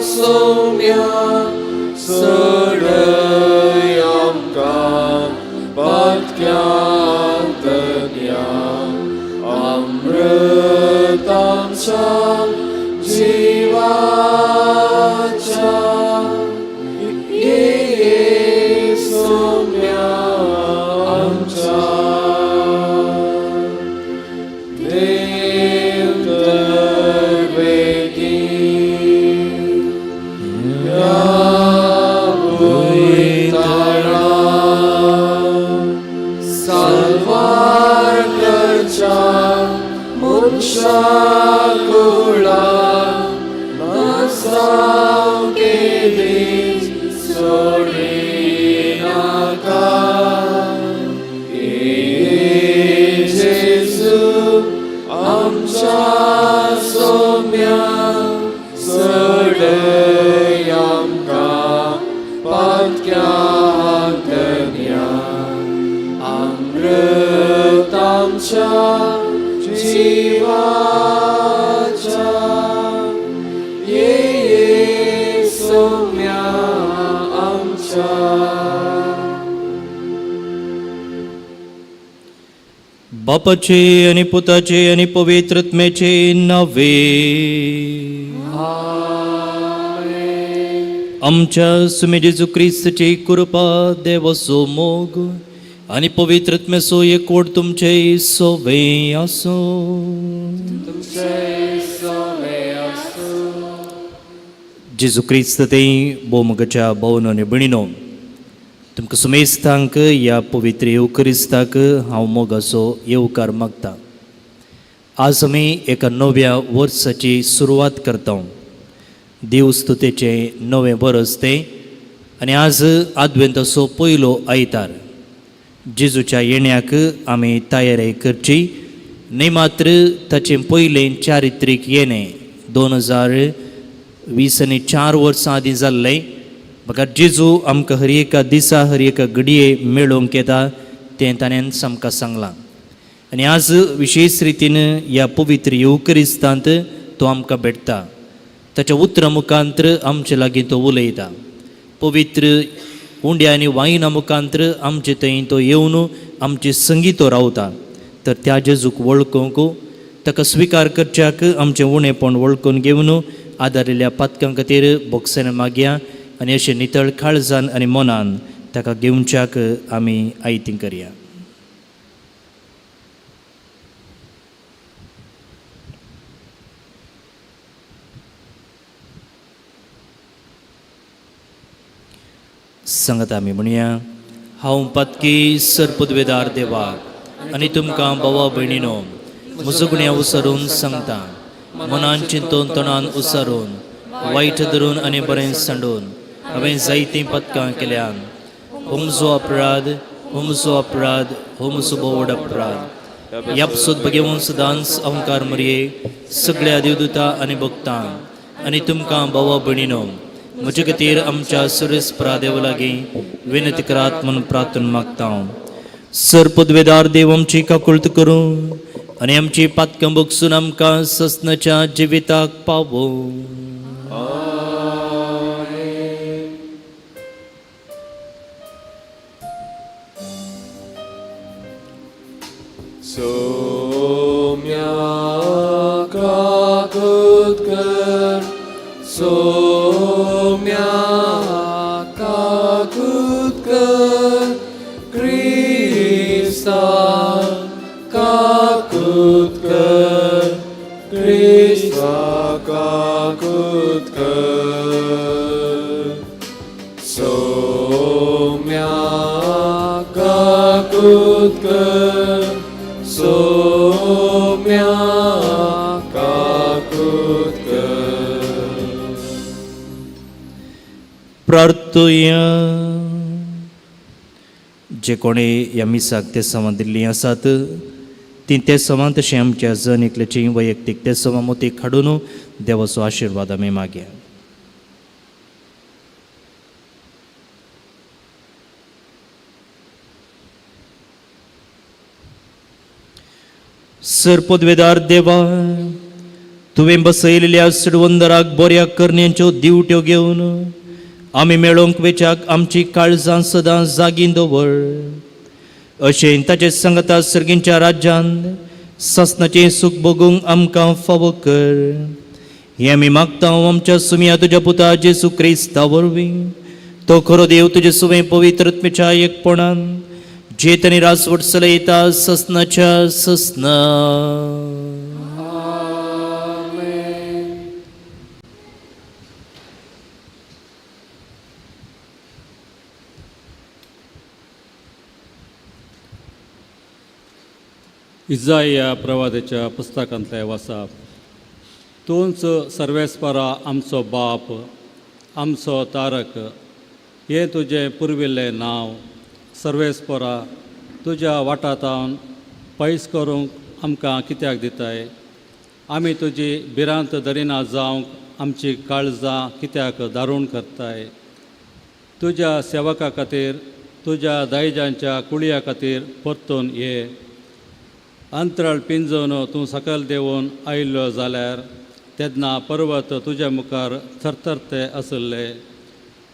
सोम्या सोडय आमकां पातक्यांतल्या अमृत आमच्या जिवाच्या ये सोम्या आमच्या देव तर बेगीन ह्या भुंयतळार साल्वार करच्या मनशा कुळाक नासाव केदीच सोडिनाका. ये जेजू आमच्या सोम्या सोडय आमकां पातक्यांतल्या अमृत आमच्या जिवाच्या ये सोम्या आमच्या. बापाचे आणि पुताचे आणि पवित्रत्मेचे नावे. आमच्या सुमे जेजू क्रिस्तची कृपा, देवाचो मोग आणि पवित्रत्मेचो एकवट तुमचे सोवे आसूं. तुमचे सोमे आसूं. जेजू क्रिस्त ते भोवमोगाच्या भोवन आनी भयणीनो, तुमकां सुमेस्तांक ह्या पवित्र येवक्रिस्ताक हांव मोगाचो येवकार मागता. आज आमी एका नव्या वर्साची सुरवात करता. देवस्तुतेचें नवें बरस तें आनी आज आदवेंताचो पयलो आयतार. जेजूच्या येण्याक आमी तयारी करची न्हय मात्र ताचें पयलें चारित्रीक येणें 2020 आनी 4 वर्सां आदीं जाल्लें, म्हाका जेजू आमकां हर एका दिसा हर एका घडये मेळोवंक येता तें ताणें आमकां सांगलां. आनी आज विशेश रितीन ह्या पवित्र येवक्रिस्तांत तो आमकां भेटता. ताच्या उतरां मुखांत्र आमचे लागीं तो उलयता. पवित्र उंड्या आनी वायना मुखांत्र आमचे थंय तो येवन आमचे संगी तो रावता. तर त्या जेजूक वळखूंक, ताका स्विकार करच्याक आमचें उणेपण वळखून घेवन आदारिल्ल्या पातकां खातीर बोगसण मागया आनी अशें नितळ काळजान आनी मनान ताका घेवच्याक आमी आयती करया. सांगता आमी म्हणया. हांव पातकी सरपदवेदार देवाक आनी तुमकां भावा भयणीनो म्हजो गुण्या उसरून सांगता. मनान चिंतून, तणान उसारून, वायट धरून आनी बरें सांडून हांवें जायतीं पदकां केल्यान. होमजो अपराध, होमजो अपराध, होमजो बोवड अपराध. यापसूत भगेवन सदांच अहंकार मरये, सगळ्या देवदूता आनी भक्तांक आनी तुमकां भावा भयणीनो म्हजे खातीर आमच्या सुरेस देव लागीं विनंती करात म्हणून प्रार्थना मागता. सर पदवेदार देव आमची काकुळत करूं आनी आमची पातकां बगसून आमकां ससनाच्या जिविताक पावो. सोम्या काकूत कर, सोम्या काकूत कर, क्रिस्ता काकूत कर, क्रिस्ता काकूत कर. सोम्या काकूत कर, सोम्या काकूत कर. प्रार्थुया. जे कोणी ह्या मिसाक ते सवां दिल्लीं आसात तीं ते सवां तशें आमच्या जण एकल्याची वैयक्तीक ते सवां मोतीक हाडून देवाचो आशिर्वाद आमी मागया. सर पदवेदार देवा, तुवें बसयलेल्या सिडवंदराक बऱ्या करण्यांच्यो दिवट्यो घेवन आमी मेळोवंक वेच्याक आमची काळजां सदां जागीं दवर. अशें ताचे सांगता सर्गींच्या राज्यांत ससनाचें सूख भोगूंक आमकां फावो कर. हें आमी मागता आमच्या सुमया तुज्या पुता जेसू क्रिस्ता वरवीं. तो खरो देव तुजे सुवें पवित्र आत्म्याच्या एकपणान जेत आनी राजवट चलयता ससनाच्या ससना. इजाया प्रवादाच्या पुस्तकांतलें वाचप. तूंच सर्वेस्परा आमचो बाप, आमचो तारक, हें तुजें पुर्विल्लें नांव. सर्वेस्परा तुज्या वाटातावन पयस करूंक आमकां कित्याक दिताय? आमी तुजी भिरांत धरिना जावंक आमची काळजां कित्याक दारूण करताय? तुज्या सेवका खातीर, तुज्या दायजांच्या कुळया खातीर परतून ये. अंतराळ पिंजून तूं सकयल देंवून आयिल्लो जाल्यार तेन्ना पर्वत तुज्या मुखार थरथरते आसले.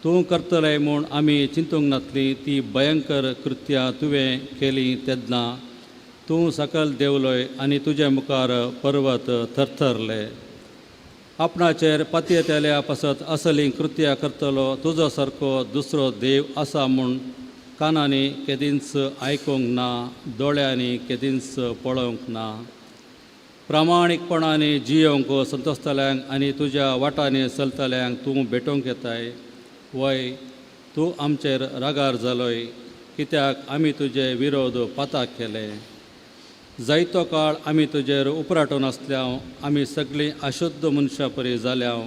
तूं करतलें म्हूण आमी चिंतूंक नासली ती भयंकर कृत्यां तुवें केलीं तेन्ना तूं सकयल देंवलोय आनी तुज्या मुखार पर्वत थरथरले. आपणाचेर पातयेतल्या पासत असलीं कृत्यां करतलो तुजो सारको दुसरो देव आसा म्हूण कानांनी केदींच आयकूंक ना, दोळ्यांनी केदींच पळोवंक ना. प्रामाणीकपणांनी जियोवंक संतोसतल्यांक आनी तुज्या वाटांनी चलतल्यांक तूं भेटोवंक येताय. वय, तूं आमचेर रागार जालोय कित्याक आमी तुजे विरोध पाताक केले. जायतो काळ आमी तुजेर उपराटून आसल्याव. आमी सगळीं अशुद्ध मनशां परी जाल्याव.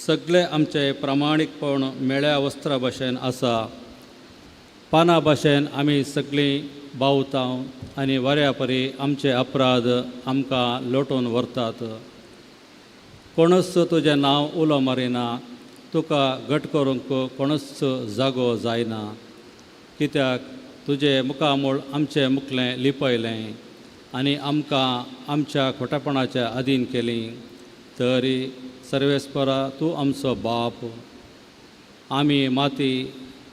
सगळे आमचे प्रामाणीकपण मेळ्या वस्त्रा भशेन आसा. पानां भाशेन आमी सगळीं बावताव आनी वाऱ्या परी आमचे अपराध आमकां लोटून व्हरतात. कोणूच तुजें नांव उलो मारिना, तुका घट करूंक कोणूच जागो जायना. कित्याक तुजें मुखामूळ आमचें मुखलें लिपयलें आनी आमकां आमच्या खोटेपणाच्या अधीन केलीं. तरी सर्वेस्परा तूं आमचो बाप, आमी माती,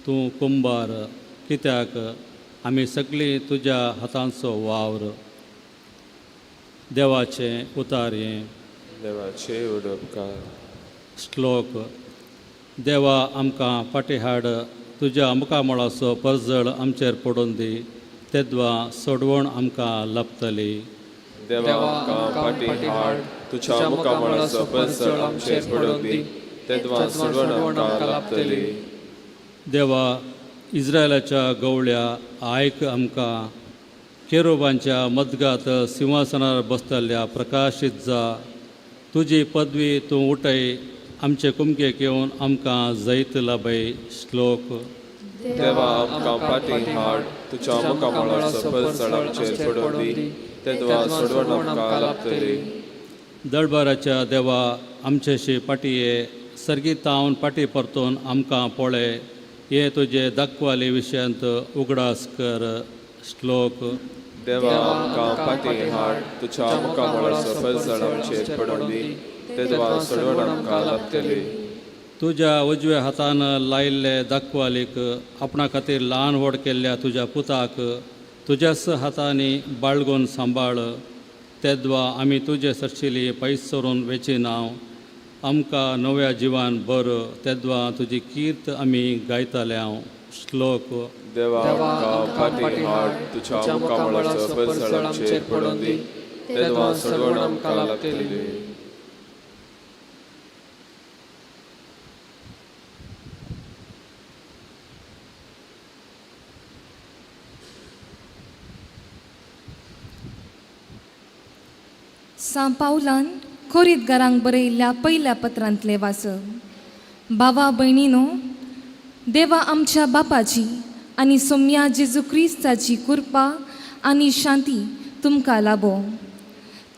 तूं कुंबार, कित्याक आमी सगळीं तुज्या हातांचो वावर. देवाचें उतार हें. देवाचे उडपकार. श्लोक. देवा आमकां फाटीं हाड, तुज्या मुखामळाचो परजळ आमचेर पडून दी, तेद्वा सोडवण आमकां लाबतली. देवा आमकां फाटीं हाड, तुज्या मुखामळाचो परजळ आमचेर पडून दी, तेद्वा सोडवण आमकां लाबतली. देवा इस्रायलाच्या गवळ्या आयक आमकां. केरोबांच्या मदगात सिंहासनार बसतल्या प्रकाशीत जा. तुजी पदवी तूं उठय, आमचे कुमकेक येवन आमकां जैत लाभय. श्लोक. देवा आमकां फाटीं हाड, तुज्या मुखामळाचो परजळ आमचेर पडून दी, तेद्वा सोडवण आमकां लाबतली. दळबाराच्या देवा आमचेशी फाटीं ये, सर्गीतावन फाटीं परतून आमकां पळय, हे तुजे दाखवाले विशयांत उगडास कर. श्लोक. देवा आमकां फाटीं हाड, तुज्या मुखामळाचो परजळ आमचेर पडून दी, तेद्वा सोडवण आमकां लाबतली. तुज्या उजव्या हातान लायिल्ले दाखवालीक, आपणा खातीर ल्हान व्हड केल्ल्या तुज्या पुताक तुज्याच हातांनी बाळगून सांबाळ. तेद्वा आमी तुजे सरशिली पयस सरून वेची नांव. आमकां नव्या जिवान बर, तेद्वा तुजी कीर्त आमी गायतले हांव. श्लोक. देवा आमकां फाटीं हाड, तुज्या मुखामळाचो परजळ आमचेर पडून दी, तेद्वा सोडवण आमकां लाबतली. सां पावलान कोरीतगारांक बरयल्ल्या पयल्या पत्रांतलें वाचप. बाबा भयणीनो, देवा आमच्या बापाची आनी सोम्या जेजू क्रिस्ताची कृपा आनी शांती तुमकां लाबो.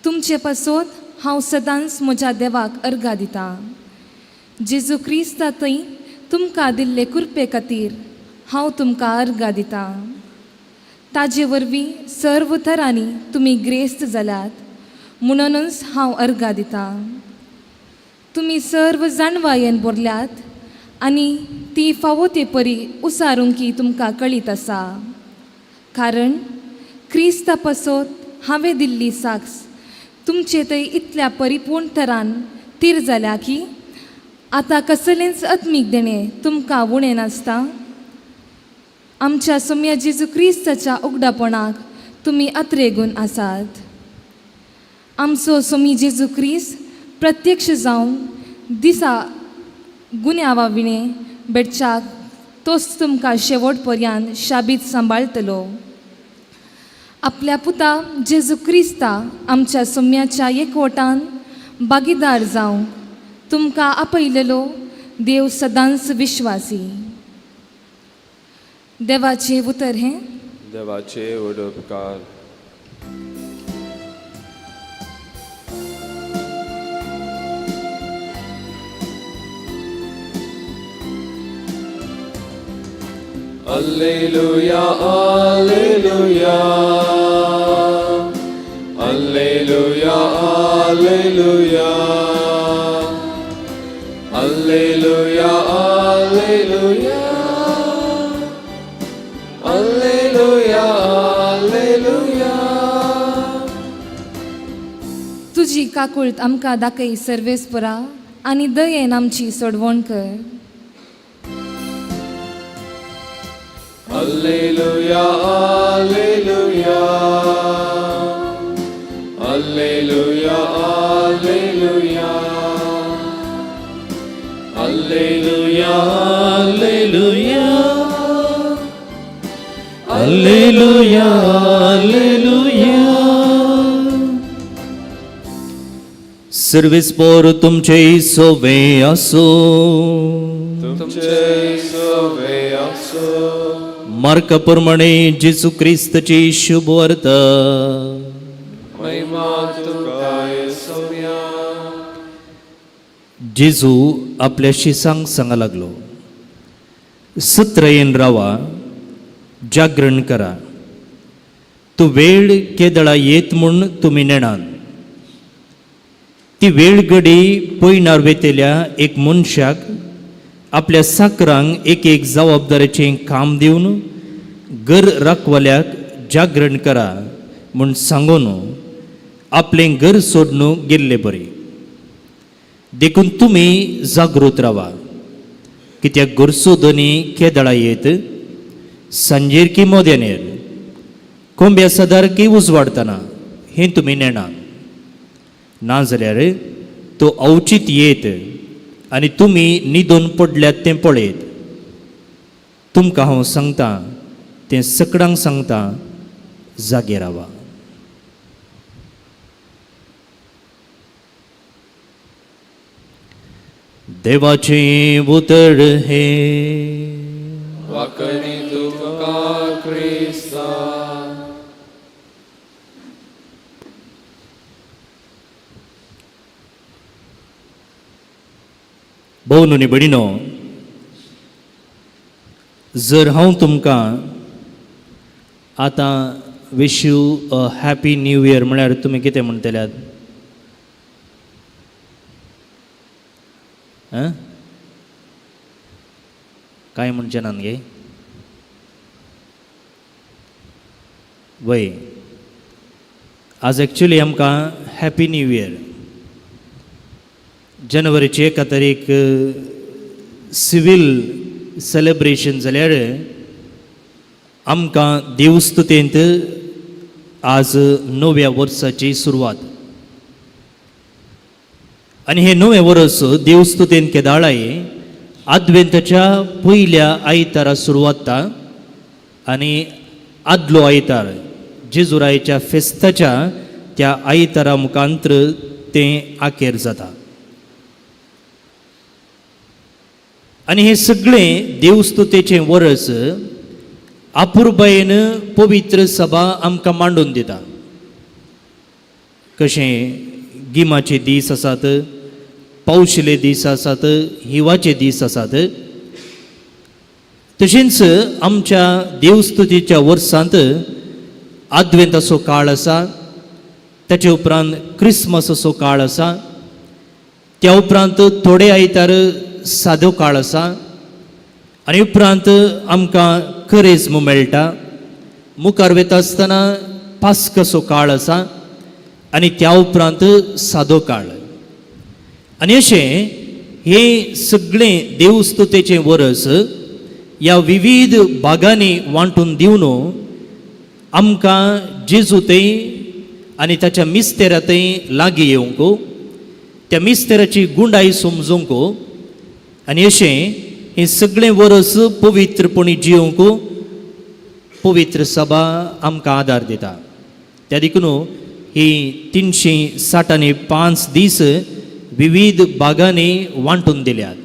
तुमचे पासत हांव सदांच म्हज्या देवाक अर्गां दितां. जेजू क्रिस्ता थंय तुमकां दिल्ले कृपे खातीर हांव तुमकां अर्गां दितां. ताजे वरवीं सर्व तरांनी तुमी ग्रेस्त जाल्यात. म्हणूनच हांव अर्गां दितां. तुमी सर्व जाणवायेन भरल्यात आनी ती फावो ते परी उसारूंकी तुमकां कळीत आसा, कारण क्रिस्ता पासत हांवें दिल्ली साक्ष तुमचे थंय इतल्या परिपूर्ण तरान तीर जाल्या की आतां कसलेंच आत्मीक देणें तुमकां उणें नासता. आमच्या सोम्या जेजू क्रिस्ताच्या उगडापणाक तुमी अत्रेगून आसात. आमचो सोमी जेजू क्रिस्त प्रत्यक्ष जावन दिसा गुन्यांवा विणें भेटच्याक तोच तुमकां शेवट पर्यंत शाबीत सांबाळटलो. आपल्या पुता जेजू क्रिस्ता आमच्या सोम्याच्या एकवटान भागीदार जावंक तुमकां आपयलेलो देव सदांच विश्वासी. देवाचें उतर हें. देवाचे व्हड उपकार. Alleluia, Alleluia, Alleluia, Alleluia, Alleluia, Alleluia, Alleluia, Alleluia. तुजी काकूळत आमकां दाखय सर्वेस्परा आनी दयेन आमची सोडवण कर. Alleluia, Alleluia, Alleluia, Alleluia, Alleluia, Alleluia, Alleluia, Alleluia. सर्वेस्पोर तुमचे सोवे असो. तुमचे सवे आसो. मार्का प्रमाणे जेजू क्रिस्तची शुभ वार्ता. महिमा तुका सोम्या. जेजू आपल्या शिसांक सांगा लागलो, सत्रयेन रावा, जागरण करा. तो वेळ केदळा येत म्हूण तुमी नेणान. ती वेळ घडी पयणार वेतेल्या एक मनशाक आपल्या साकरांक एक एक जबाबदारीचें काम दिवन घर राखवाल्याक जागरण करा म्हूण सांगून आपलें घर सोडून गेल्ले बरी. देखून तुमी जागृत रावा, कित्याक गरसो धनी केदळा येत, सांजेर की मोद्यानेर, कोंब्या सदार की उजवाडतना हें तुमी नेणा. नाजाल्यार तो अवचीत येत आनी तुमी न्हिदून पडल्यात तें पळयत. तुमकां हांव सांगता तें सकडांक सांगता, जागे रावा. देवाचें उतर हें. वाकणी तुका क्रिस्ता. भोव आनी भयणीनो, जर हांव तुमकां आतां wish you a happy new year म्हळ्यार तुमी कितें म्हणटल्यात? आं, कांय म्हणचें ना गे? वय, आज एक्चुली आमकां हॅपी न्यू इयर. जानेवारीची एका तारीख सिवील सेलेब्रेशन जाल्यार आमकां देवस्तुतेंत आज नव्या वर्साची सुरवात. आनी हें नवें वर्स देवस्तुतेंत केदाळाय आदवेंताच्या पयल्या आयतारा सुरवात आनी आदलो आयतार जेजुरायच्या फेस्ताच्या त्या आयतारा मुखांत्र तें आखेर जाता. आनी हें सगळें देवस्तुतेचें वर्स अपुरबायेन पवित्र सभा आमकां मांडून दिता. कशें गिमाचे दीस आसात, पावशिले दीस आसात, हिवाचे दीस आसात, तशेंच आमच्या देवस्तुतीच्या वर्सांत आदवेंताचो काळ आसा. ताचे उपरांत क्रिसमस असो काळ आसा, त्या उपरांत थोडे आयतार सादो काळ आसा आनी उपरांत आमकां करेज्म मेळटा. मुखार वता आसतना पास्काचो काळ आसा आनी त्या उपरांत सादो काळ. आनी अशें हें सगळें देवस्तुतेचें वरस ह्या विविध भागांनी वांटून दिवन आमकां जेजू थंय आनी ताच्या मिस्तेरा थंय लागीं येवंक, त्या मिस्तेराची गुंडाय समजूंक आनी अशें हें सगळें वरस पवित्रपणी जियोवंक पवित्र सभा आमकां आदार दिता. त्या देखून ही 360 आनी 5 दीस विविध भागांनी वांटून दिल्यात.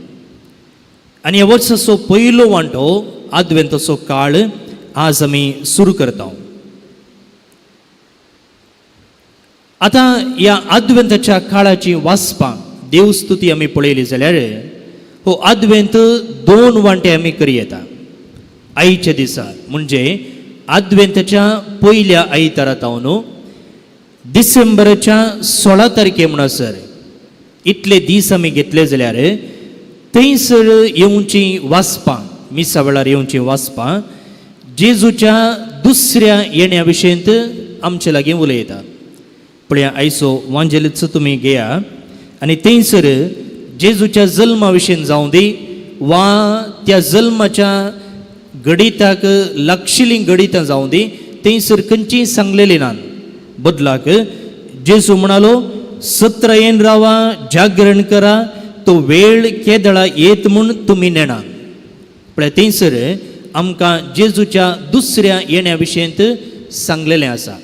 आनी ह्या वर्साचो पयलो वांटो आदवेंताचो काळ आज आमी सुरू करता. आतां ह्या आदवेंताच्या काळाची वाचपां देवस्तुती आमी पळयली जाल्यार हो आदवेंत 2 वांटे आमी करी येता. आयच्या दिसा म्हणजे आदवेंताच्या पयल्या आयतारा तावन डिसेंबराच्या 16 तारखे म्हणसर इतले दीस आमी घेतले जाल्यार थंयसर येवची वाचपां, मिसा वेळार येवची वाचपां जेजूच्या दुसऱ्या येण्या विशयंत आमचे लागीं उलयता. पळया आयचो वांजेलीचो तुमी घेया आनी थंयसर जेजूच्या जल्मा विशीं जावं दी वा त्या जल्माच्या गणिताक लागशिल्लीं गणितां जावं दी, थंयसर खंयचीय सांगलेलीं नात. बदलाक जेजू म्हणालो सत्रायेन रावा, जागरण करा, तो वेळ केदळा येत म्हूण तुमी नेणा. पळय थंयसर आमकां जेजूच्या दुसऱ्या येण्या विशयंत सांगलेलें आसा.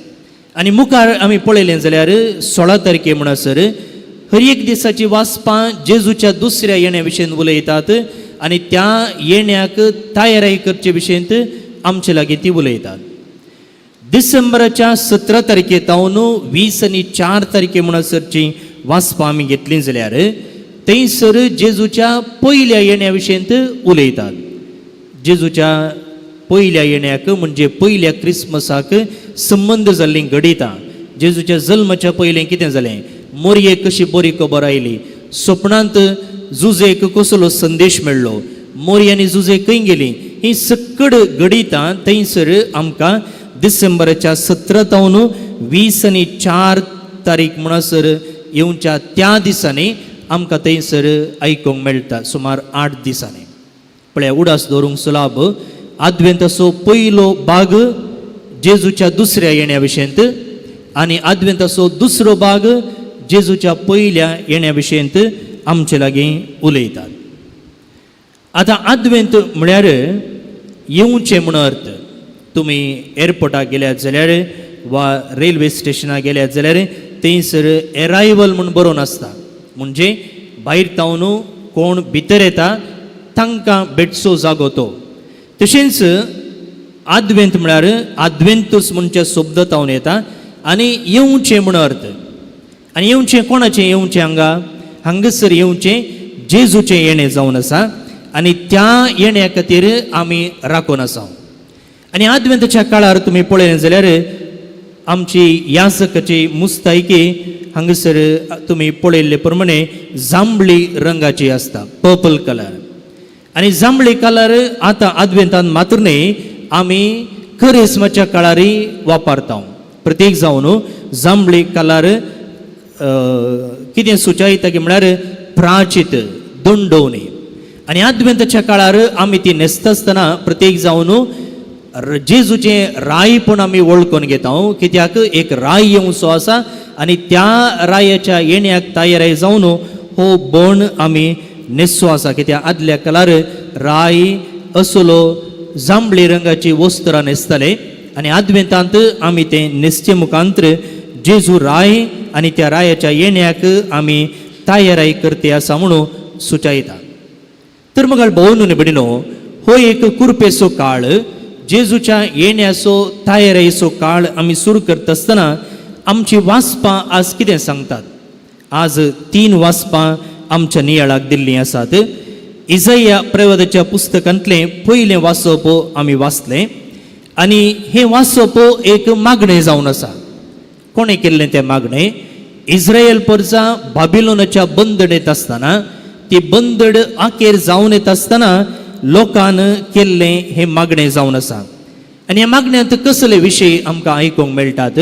आनी मुखार आमी पळयलें जाल्यार 16 तारखे म्हणसर हर एक दिसाची वाचपां जेजूच्या दुसऱ्या येण्या विशयंत उलयतात आनी त्या येण्याक तयारी करचे विशयंत आमचे लागीं ती उलयतात. डिसेंबराच्या 17 तारखे तावन 20 आनी 4 तारखे म्हणसरची वाचपां आमी घेतलीं जाल्यार थंयसर जेजूच्या पयल्या येण्या विशयंत उलयतात. जेजूच्या पयल्या येण्याक म्हणजे पयल्या क्रिसमसाक संबंद जाल्लीं घडितां, जेजूच्या जल्माच्या पयलें कितें जालें, मोरयेक कशी बरी खबर आयली, सपनांत जुजेक कसलो संदेश मेळ्ळो, मोरी आनी जुजे खंय गेली, ही सकड घडितां थंयसर आमकां डिसेंबराच्या 17 तावन 20 आनी 4 तारीख म्हणसर येवच्या त्या दिसांनी आमकां थंयसर आयकूंक मेळटा, सुमार 8 दिसांनी. पळया उडास दवरूंक सुलाभ आदवेंताचो पयलो भाग जेजूच्या दुसऱ्या येण्या विशयंत आनी आदवेंताचो दुसरो भाग जेजूच्या पयल्या येण्या विशयंत आमचे लागीं उलयतात. आतां आदवेंत म्हळ्यार येवचें म्हूण अर्थ. तुमी एअरपोर्टाक गेल्यात जाल्यार वा रेल्वे स्टेशनाक गेल्यात जाल्यार थंयसर एरायवल म्हूण बरोवन आसता, म्हणजे भायर तावन कोण भितर येता तांकां भेटचो जागो तो. तशेंच आदवेंत म्हळ्यार आदवेंतूस म्हणचे शब्द तावन येता आनी येवचें म्हूण अर्थ. आनी येवचें कोणाचें येवचें हांगा, हांगासर येवचें जेजूचें येणें जावन आसा आनी त्या येण्या खातीर आमी राखून आसा. आनी आदवेंताच्या काळार तुमी पळयलें जाल्यार आमची यासकाची मुस्तायकी हांगासर तुमी पळयल्ले प्रमाणे जांबळी रंगाची आसता, पर्पल कलर. आनी जांबळी कलर आतां आदवेंतान मात्र न्हय, आमी करेस्माच्या काळारय वापरता. प्रत्येक जावन जांबळी कलर कितें सुचयता की म्हळ्यार प्राचीत दंडोवणी. आनी आदवेंताच्या काळार आमी ती न्हेसता आसतना प्रत्येक जावन जेजूचें रायपण आमी वळखून घेता, कित्याक एक राय येवचो आसा आनी त्या रायाच्या येण्याक तयारी जावन हो बण आमी न्हेसचो आसा. कित्याक आदल्या काळार राय असलो जांबळी रंगाची वस्त्रां न्हेसताले आनी आदवेंतांत आमी तें न्हेसचे मुखांतर जेजू राय आनी त्या रायाच्या येण्याक आमी तयारी करते आसा म्हणून सुचयता. तर मग भोवन भयणीनो, हो एक कुरपेचो काळ, जेजूच्या येण्याचो तयारेचो काळ आमी सुरू करता आसतना आमची वाचपां आज कितें सांगतात? आज 3 वाचपां आमच्या नियाळाक दिल्लीं आसात. इजया प्रवादाच्या पुस्तकांतलें पयलें वाचप आमी वाचलें आनी हें वाचप एक मागणें जावन आसा. कोणें केल्लें तें मागणें? इस्रायल परजा बाबिलोनाच्या बंदणेंत आसतना, ती बंदड आखेर जावन येता आसतना लोकान केल्लें हें मागणें जावन आसा. आनी ह्या मागण्यांत कसले विशय आमकां आयकूंक मेळटात?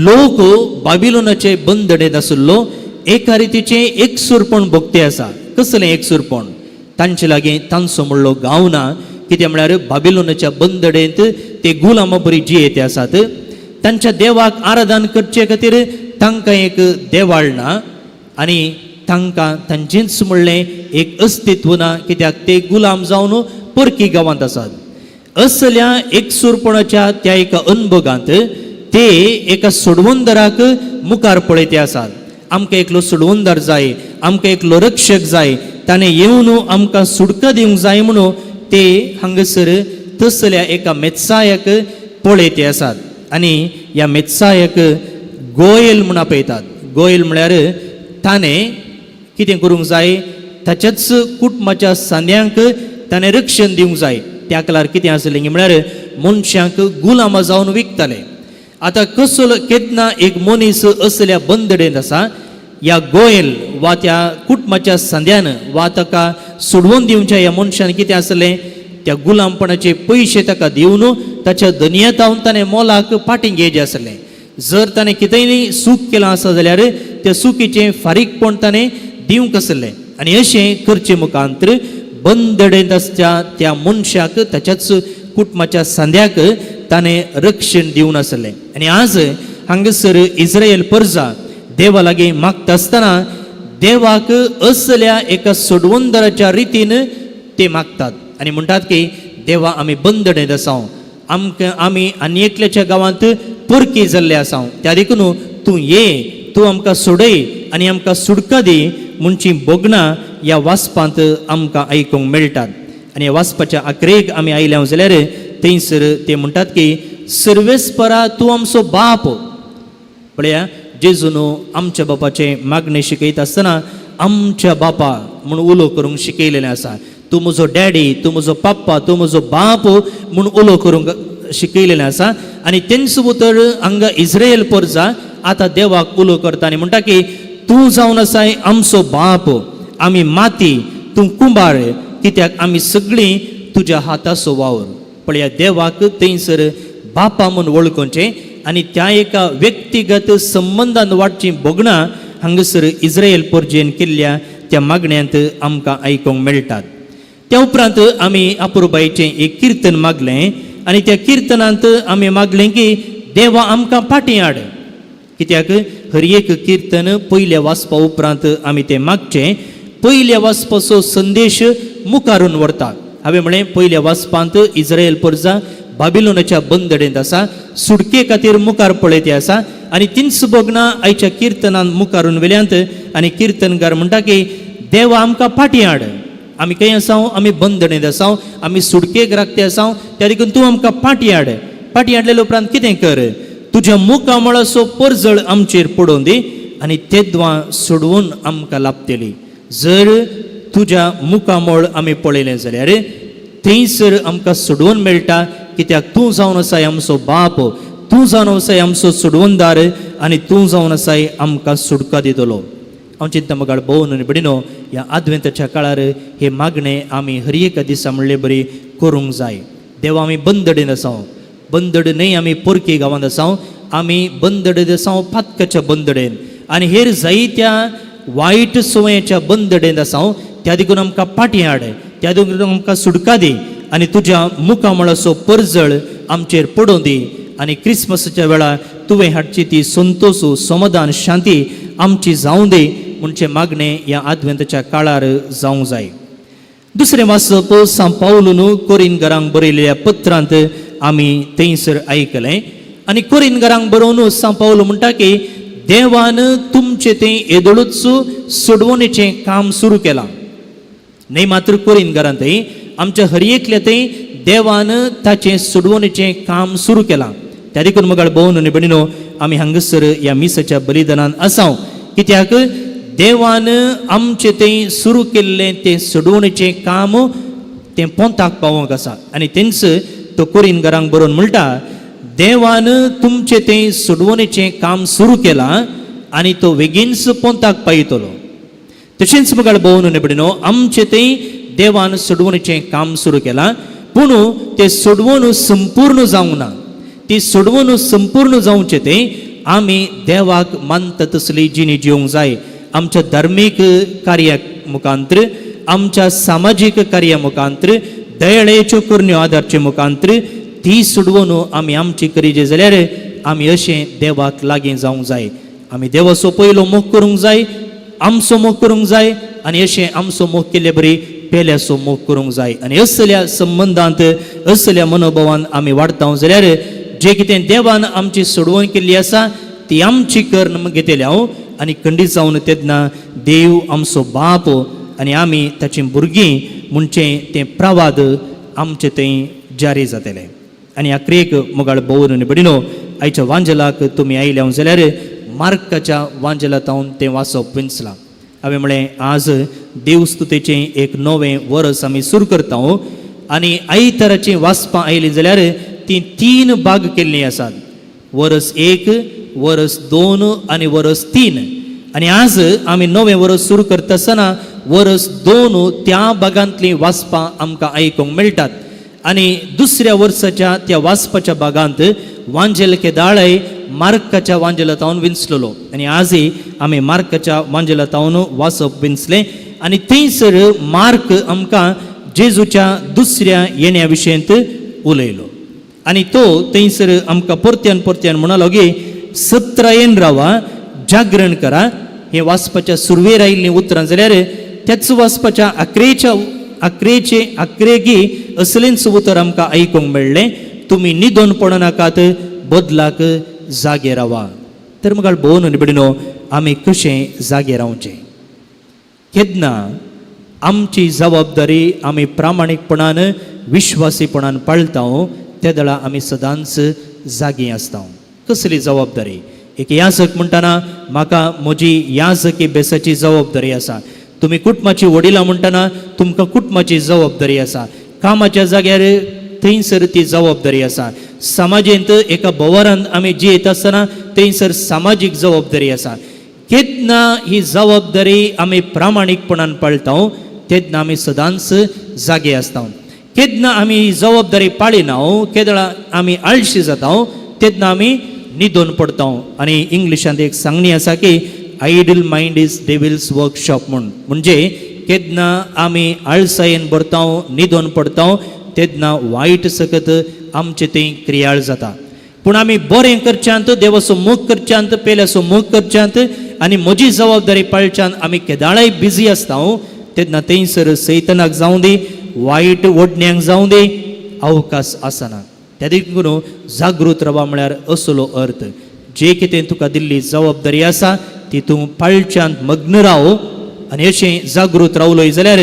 लोक बाबिलोनाचे बंदणेंत आशिल्लो एका रितीचें एकसूरपण भोगते आसा. कसलें एकसूरपण? तांचे लागीं तांचो म्हणलो गांव ना. कितें म्हळ्यार बाबिलोनाच्या बंदडेंत ते गुलामा बरी जियेते आसात. तांच्या देवाक आराधन करचे खातीर तांकां एक देवाळ ना आनी तांकां तांचेंच म्हणलें एक अस्तित्व ना, कित्याक ते गुलाम जावन परकी गांवांत आसात. असल्या एकसूरपणाच्या त्या एका अनभोगांत ते एका सोडवणदाराक मुखार पळयते आसात. आमकां एकलो सोडवणदार जाय, आमकां एकलो रक्षक जाय, ताणें येवन आमकां सुटका दिवंक जाय म्हणून ते हांगासर तसल्या एका मेत्सायाक पळयते आसात. आनी ह्या मेत्सायाक गोयल म्हूण आपयतात. गोयल म्हळ्यार ताणें कितें करूंक जाय? ताच्याच कुटुंबाच्या सांद्यांक ताणें रक्षण दिवंक जाय. त्या काळार कितें आसलें म्हळ्यार मनशांक गुलामां जावन विकताले. आतां कसलो केन्ना एक मनीस असल्या बंदडेंत आसा, ह्या गोयल वा त्या कुटुंबाच्या सांद्यान वा ताका सोडवून दिवच्या ह्या मनशान कितें आसलें, त्या गुलामपणाचे पयशे ताका दिवन ताच्या दनयेतावन ताणें मोलाक फाटीं घेवचें आसलें. जर ताणें कितेंय सूख केलां आसा जाल्यार त्या सुखीचें फारीकपण ताणें दिवंक आसलें. आनी अशें करचें मुखांतर बंदडेंत आसच्या त्या मनशाक ताच्याच कुटुंबाच्या सांद्याक ताणें रक्षण दिवन आसलें. आनी आज हांगासर इस्रायल परजा देवा लागीं मागता आसतना देवाक असल्या एका सोडवणदाराच्या रितीन ते मागतात आनी म्हणटात की देवा आमी बंदडेंत आसाव, आमकां आमी आनी एकल्याच्या गांवांत परकी जाल्ले आसाव, त्या देखून तूं ये, तूं आमकां सोडय आनी आमकां सुटका दी म्हणची भोगणां ह्या वाचपांत आमकां आयकूंक मेळटात. आनी ह्या वाचपाच्या आखरेक आमी आयल्या जाल्यार थंयसर ते म्हणटात की सर्वेस्परा तूं आमचो बाप. पळया, जेजून आमच्या बापाचें मागणें शिकयता आसतना आमच्या बापा म्हूण उलो करूंक शिकयलेलें आसा. तूं म्हजो डॅडी, तूं म्हजो पप्पा, तूं म्हजो बाप म्हूण उलो करूंक शिकयलेलें आसा. आनी तेंच उतर हांगा इस्रायल परजा आतां देवाक उलो करता आनी म्हणटा की तूं जावन आसाय आमचो बाप, आमी माती, तूं कुंबार, कित्याक आमी सगळीं तुज्या हाताचो वावर. पळया, देवाक थंयसर बापा म्हूण वळखुचें आनी त्या एका व्यक्तिगत संबंदान वाडचीं भोगणां हांगासर इस्रायल परजेन केल्ल्या त्या मागण्यांत आमकां आयकूंक मेळटात. त्या उपरांत आमी अपुरबायेचें एक किर्तन मागलें आनी त्या किर्तनांत आमी मागलें की देवा आमकां फाटीं हाड. कित्याक हर एक किर्तन पयल्या वाचपा उपरांत आमी तें मागचें. पयल्या वाचपाचो संदेश मुखारून व्हरता. हांवें म्हणलें पयल्या वाचपांत इस्रायल परजा बाबिलोनाच्या बंदडेंत आसा, सुटके खातीर मुखार पळयते आसा आनी तींच भोगणां आयच्या किर्तनान मुखारून वेल्यांत. आनी किर्तनकार म्हणटा की देवा आमकां फाटीं हाड, आमी खंय आसाव, आमी बंदणेंत आसाव, आमी सुटकेक राखते आसाव, त्या देखून तूं आमकां फाटीं हाड. फाटीं हाडलेल्या उपरांत कितें कर, तुज्या मुखामळाचो परजळ आमचेर पडोवन दी आनी तेद्वां सोडवून आमकां लाभतली. जर तुज्या मुखामळ आमी पळयलें जाल्यार थंयसर आमकां सोडवून मेळटा, कित्याक तूं जावन आसाय आमचो बाप, तूं जावन आसाय आमचो सोडवणदार आनी तूं जावन आसाय आमकां सुटका दितलो. हांव चिंता मगाळ भोवन आनी भयणीनो, ह्या आदवेंताच्या काळार हे मागणें आमी हर एका दिसा म्हणले बरी करूंक जाय. देवा आमी बंदडेन आसाव, बंदड न्हय आमी पोरकी गांवांत आसाव, आमी बंदडेन आसाव पातकाच्या बंदडेन आनी हेर जायत्या वायट संवयाच्या बंदडेन आसाव, त्या देखून आमकां फाटीं हाड, त्या देखून आमकां सुटका दी आनी तुज्या मुखामळाचो परजळ आमचेर पडोवं दी आनी क्रिसमसाच्या वेळार तुवें हाडची ती संतोश, समाधान, शांती आमची जावं दी म्हणचें मागणें ह्या आदवेंताच्या काळार जावंक जाय. दुसरें वाचप सांत पावलून कोरिनगरांक बरयल्ल्या पत्रांत आमी थंयसर आयकलें आनी कोरिनगरांक बरोवन सांत पावल म्हणटा की देवान तुमचें तें येदोळूच सोडवणेचें काम सुरू केलां. न्हय मात्र कोरिनगरांतय, आमच्या हर एकल्या थंय देवान ताचें सोडवणेचें काम सुरू केलां. त्या देखून मगाळ भोवन आनी भयणीनो, आमी हांगासर ह्या मिसाच्या बलिदानान आसाव, कित्याक देवान आमचें तें सुरू केल्लें तें सोडवणेचें काम तें पोंताक पावोवंक आसा. आनी तेंच तो कोरिनगरांक बरोवन म्हणटा, देवान तुमचें तें सोडवणेचें काम सुरू केलां आनी तो बेगीनच पोंताक पायतलो. तशेंच मुखार भोवन निबडिनो आमचें तें देवान सोडवणेचें काम सुरू केलां, पूण तें सोडवण संपूर्ण जावंक ना. ती सोडवण संपूर्ण जावचें तें आमी देवाक मानता तसली जिणी जिवंक जाय. आमच्या धार्मीक कार्या मुखांत्र, आमच्या सामाजीक कार्या मुखांत्र, दयाळेच्यो करण्यो आदारचे मुखांत्र ती सोडवून आमी आमची करीजे जाल्यार आमी अशें देवाक लागीं जावंक जाय. आमी देवाचो पयलो मोग करूंक जाय, आमचो मोग करूंक जाय आनी अशें आमचो मोग केल्ले बरी पेल्याचो मोग करूंक जाय. आनी असल्या संबंदांत असल्या मनोभावान आमी वाडटा जाल्यार जे कितें देवान आमची सोडवण केल्ली आसा ती आमची कर्ण घेतली हांव आनी खंडीत जावन तेन्ना देव आमचो बाप आनी आमी ताची भुरगीं म्हणचें तें प्रवाद आमचें थंय जारी जातलें. आनी आक्रेक मुगाळ भोवन आनी भडिनो आयच्या वांजेलाक तुमी आयल्या जाल्यार मार्काच्या वांजेला तावन तें वाचप विंचलां. हांवें म्हळें आज देवस्तुतेचें एक नवें वरस आमी सुरू करता आनी आयताराचीं वाचपां आयलीं जाल्यार तीं तीन भाग केल्लीं आसात, वरस 1, वरस 2 आनी वरस 3. आनी आज आमी नवें वरस सुरू करता आसतना वरस 2 त्या भागांतलीं वाचपां आमकां आयकूंक मेळटात. आनी दुसऱ्या वर्साच्या त्या वाचपाच्या भागांत वांजेल केदाळय मार्काच्या वांजेला तावन विंचलेलो आनी आजय आमी मार्काच्या वांजेला तावन वाचप विंचलें. आनी थंयसर मार्क आमकां जेजूच्या दुसऱ्या येण्या विशयंत उलयलो आनी तो थंयसर आमकां परत्यान परत्यान म्हणालो की सत्रायेन रावा, जागरण करा. हें वाचपाच्या सुरवेर आयिल्लीं उतरां जाल्यार त्याच वाचपाच्या आकरेच्या आकरेचे आकरेगी असलेंच उतर आमकां आयकूंक मेळ्ळें, तुमी निदोन पडनाकात, बदलाक जागे रावा. तर मुखार भोवन निबडिनो आमी कशें जागे रावचें? केन्ना आमची जबाबदारी आमी प्रामाणीकपणान विश्वासीपणान पाळटा तेदळा आमी सदांच जागी आसता. कसली जबाबदारी? एक याजक म्हणटना म्हाका म्हजी याजकी बेसाची जबाबदारी आसा. तुमी कुटुंबाची वडिलां म्हणटना तुमकां कुटुंबाची जबाबदारी आसा. कामाच्या जाग्यार थंयसर ती जबाबदारी आसा. समाजेंत एका भोंवरांत आमी जियेत आसतना थंयसर सामाजीक जबाबदारी आसा. केन्ना ही जबाबदारी आमी प्रामाणीकपणान पाळटा तेन्ना आमी सदांच जागे आसता. केन्ना आमी ही जबाबदारी पाळिना, केदळा आमी आळशी जाता, तेन्ना आमी न्हिदून पडटा. आनी इंग्लिशांत एक सांगणी आसा की idle mind is devil's workshop म्हूण. म्हणजे केन्ना आमी आळसायेन भरता, न्हिदून पडटा, तेन्ना वायट सकत आमचे थंय क्रियाळ जाता. पूण आमी बरें करच्यांत, देवाचो मोग करच्यांत, पेल्याचो मोग करच्यांत आनी म्हजी जबाबदारी पाळच्यान आमी केदाळाय बिजी आसता तेन्ना थंयसर सैतनाक जावं दी, वायट ओडण्यांक जावं दी, अवकाश आसना. त्या देखून जागृत रावा म्हळ्यार असलो अर्थ, जे कितें तुका दिल्ली जबाबदारी आसा ती तूं पाळच्यांत मग्न राव आनी अशें जागृत रावलोय जाल्यार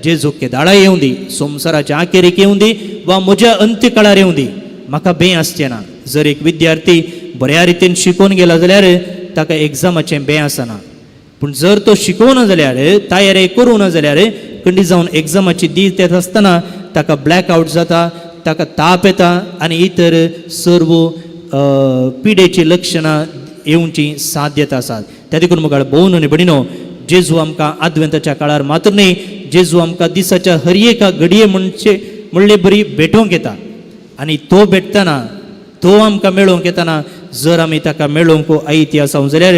जेजू केदाळा येवं दी, संवसाराच्या आखेरीक येवं दी वा म्हज्या अंत्यकाळार येवं दी, म्हाका बें आसचें ना. जर एक विद्यार्थी बऱ्या रितीन शिकोवन गेला जाल्यार ताका एग्जामाचें बें आसना, पूण जर तो शिकोवना जाल्यार, तयारी करूं ना जाल्यार खंडी जावन एग्जामाची दीस येत आसतना ताका ब्लॅक आवट जाता, ताका ताप येता आनी इतर सर्व पिडेचीं लक्षणां येवची साध्यता आसात. त्या देखून मुखार भोवन आनी भणिनो जेजू आमकां आदवेंताच्या काळार मात्र न्हय, जेजू आमकां दिसाच्या हर एका घडये म्हणचे म्हणले बरी भेटोवंक येता. आनी तो भेटतना, तो आमकां मेळोवंक येतना जर आमी ताका मेळोवंक आयती आसा जाल्यार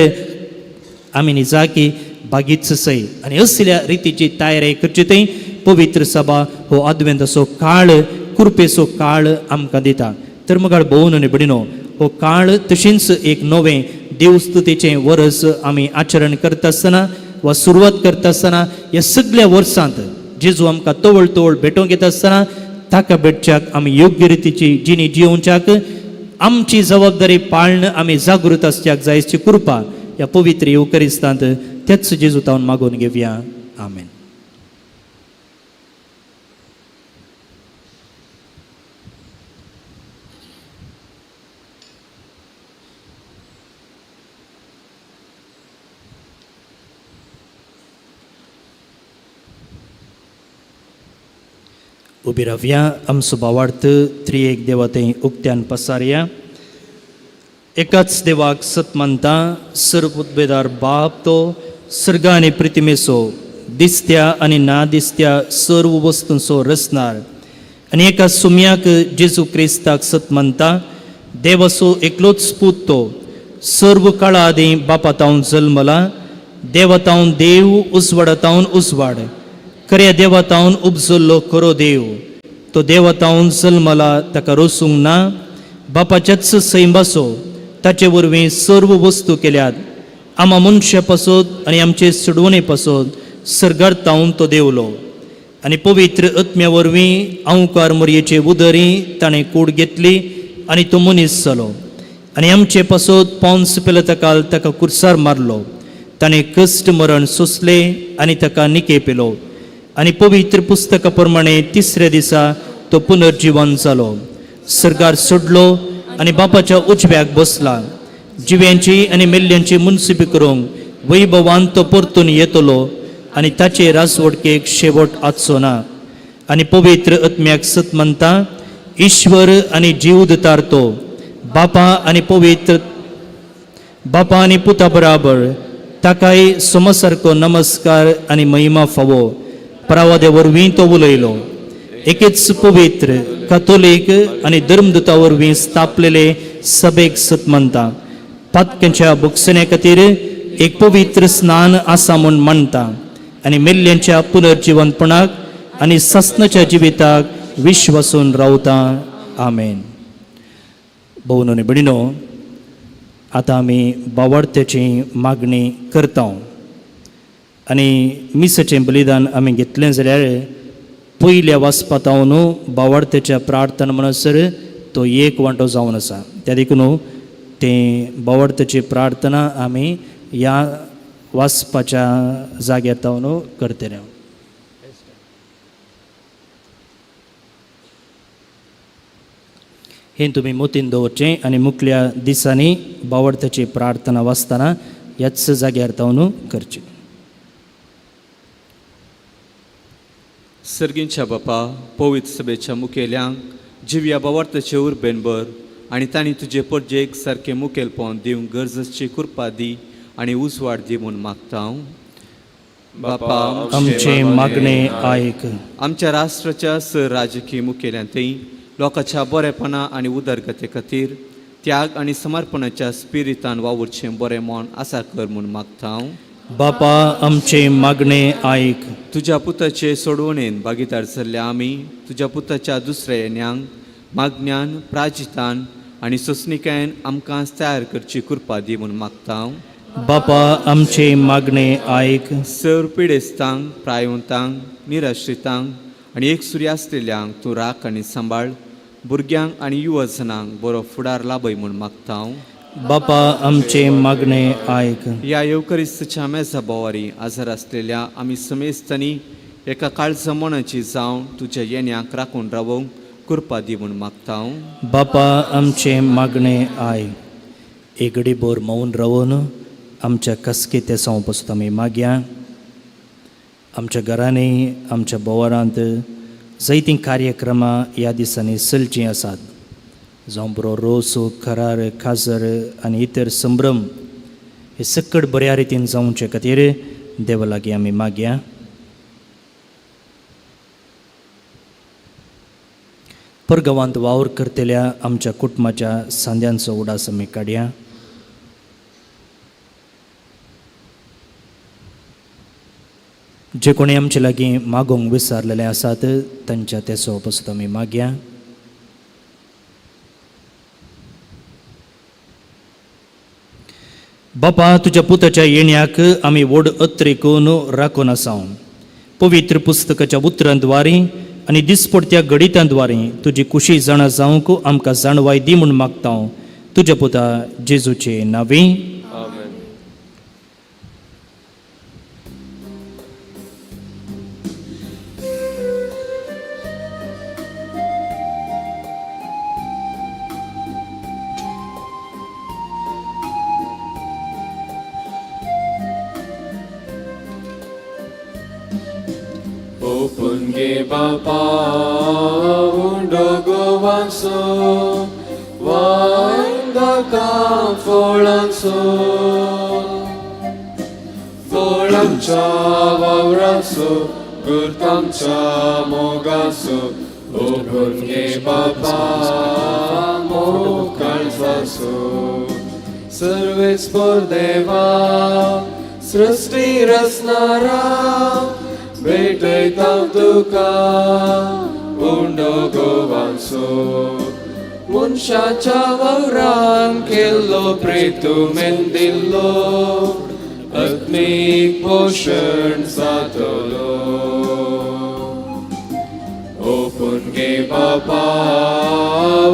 आमी निजाकी बागीच सय. आनी असल्या रितीची तयारी करची थंय पवित्र सभा हो आदवेंताचो काळ, कृपेचो काळ आमकां दिता. तर मुखार भोवन आनी भणिनो हो काळ तशेंच एक नवें देवस्तुतेचें वरस आमी आचरण करता आसतना वा सुरवात करता आसतना ह्या सगल्या वर्सांत जेजू आमकां तवळ तवळ भेटोवंक येता आसतना ताका भेटच्याक आमी योग्य रितीची जिणी जियोवच्याक आमची जबाबदारी पाळण आमी जागृत आसच्याक जाय अशी कृपा ह्या पवित्र येवकरिस्तांत त्याच जेजू तावन मागून घेवया. आमेन. उबी रावया, आमचो भावार्थ त्रिएक देवा थंय उक्त्यान पसारया. एकाच देवाक सत मानता, सर्वउद्भेदार बाप तो सर्ग आनी प्रतिमेचो दिसत्या आनी ना दिसत्या सर्व वस्तूंचो रचणार आनी एका सुम्याक जेजू क्रिस्ताक सत मानता, देवाचो एकलोच पूत तो सर्व काळा आदीं बापा तावन जल्मला, देवा तावन देव, उजवाडा तावन उजवाड, खऱ्या देवा तावन उपजल्लो खरो देव, तो देवा तावन जल्मला, ताका रोसूंक ना, बापाच्याच सैंबाचो, ताचे वरवीं सर्व वस्तू केल्यात, आमा मनशा पासत आनी आमचे सुडवणे पासत सर्गार तावन तो देवलो आनी पवित्र आत्म्या वरवीं अंकार मोरयेचे उदरी ताणें कूड घेतली आनी तो मनीस जालो आनी आमचे पासत पॉन्स पिलतकाल ताका कुर्सार मारलो, ताणें कश्ट मरण सोंसले आनी ताका निके पिलो आनी पवित्र पुस्तका प्रमाणे तिसऱ्या दिसा तो पुनर्जिवन जालो, सर्गार सोडलो आनी बापाच्या उजव्याक बसला, जिव्यांची आनी मेल्ल्यांची मुनसिपी करूंक वैभवान तो परतून येतलो आनी ताचे राजवटकेक शेवट आसचो ना. आनी पवित्र आत्म्याक सत मानता, ईश्वर आनी जीव दितार तो बापा आनी पवित्र बापा आनी पुता बराबर ताकाय समसारको नमस्कार आनी महिमा फावो. परावादे वरवीं तो उलयलो. एकेच पवित्र कातोलीक आनी धर्मदूता वरवीं स्थापलेले सभेक सत मानता, पातक्यांच्या भोगसण्या खातीर एक पवित्र स्नान आसा म्हूण मानता आनी मेल्ल्यांच्या पुनर्जिवनपणाक आनी सासणाच्या जिविताक विश्वासून रावता. आमेन. भोवनो आनी भयणीनो, आतां आमी बावडत्याची मागणी करता आनी मिसाचें बलिदान आमी घेतलें जाल्यार पयल्या वाचपातावन बावडत्याच्या प्रार्थना म्हणसर तो एक वांटो जावन आसा. त्या देखून तें बावडत्याची प्रार्थना आमी ह्या वाचपाच्या जाग्यार तावन करतले. हें तुमी मोतीन दवरचें आनी मुखल्या दिसांनी बावडत्याची प्रार्थना वाचतना ह्याच जाग्यार तावन करची. सर्गींच्या बापा, पवित्र सभेच्या मुखेल्यांक जिव्या बावार्थाचे उर्बेन भर आनी तांणी तुजे परजेक सारकें मुखेलपण दिवंक गरज आसची कृपा दी आनी उजवाड दी म्हूण मागता हांव. बापा, आमचें मागणें आयक. आमच्या राष्ट्राच्या सर राजकीय मुखेल्यांतय लोकांच्या बरेपणा आनी उदरगते खातीर त्याग आनी समर्पणाच्या स्पिरितान वावुरचें बरें मन आसा कर म्हूण मागता हांव. बापा, आमचें मागणें आयक. तुज्या पुताचे सोडवणेन भागीदार जाल्ल्या आमी तुज्या पुताच्या दुसऱ्या येण्यांक मागण्यान प्राजितान आनी सोंसणिकायेन आमकां तयार करची कृपा दी म्हूण मागता हांव. बापा, आमचें मागणें आयक. सर पिडेस्तांक, प्रायवंतांक, निराश्रितांक आनी एकसुरी आसलेल्यांक तूं राख आनी सांबाळ. भुरग्यांक आनी युवजनांक बरो फुडार लाभय म्हूण मागता हांव. बापा, आमचें मागणें आयक. ह्या येवकरिस्ताच्या मेजा बोवारी आजार आसलेल्या आमी समेस्तांनी एका काळजा मनाची जावन तुज्या येण्याक राखून रावोवंक कृपा दी म्हूण मागता हांव. बापा, आमचें मागणें आयक. एक घडीभर मौन रावून आमच्या कसके तेसांव पसून आमी मागया. आमच्या घरांनी, आमच्या बोवारांत जायतीं कार्यक्रमां ह्या दिसांनी चलचीं आसात. जावं बरो रोस, खरार, खाजर आनी इतर संभ्रम हे सकट बऱ्या रितीन जावचे खातीर देवा लागीं आमी मागया. परगांवांत वावर करतल्या आमच्या कुटुंबाच्या सांद्यांचो उडास आमी काडया. जे कोणी आमचे लागीं मागोवंक विसरलेले आसात तांच्या तेसो पसून आमी मागया. बापा, तुज्या पुताच्या येण्याक आमी व्हड अत्रेकून राखून आसा. पवित्र पुस्तकाच्या उतरांद्वारी आनी दिसपडत्या गणितांद्वारी तुजी कुशी जाणा जावंक आमकां जाणवाय दी म्हूण मागता. तुज्या पुता जेजूचे नांवी. आमेन. ओपून गे बापा उंडो गोवांसो वायंदा फळांचो फळांच्या वावराचो गुरतांच्या मोगाचो ओपून घे बापा मोग काळजाचो सर्वेस्पर देवा सृष्टी रचणारा भेटयता तुका उंडो गोवांचो मनशाच्या वावरान केल्लो प्रेतुमेन दिल्लो आत्मीक पोशण जातलो ओपून घे बापा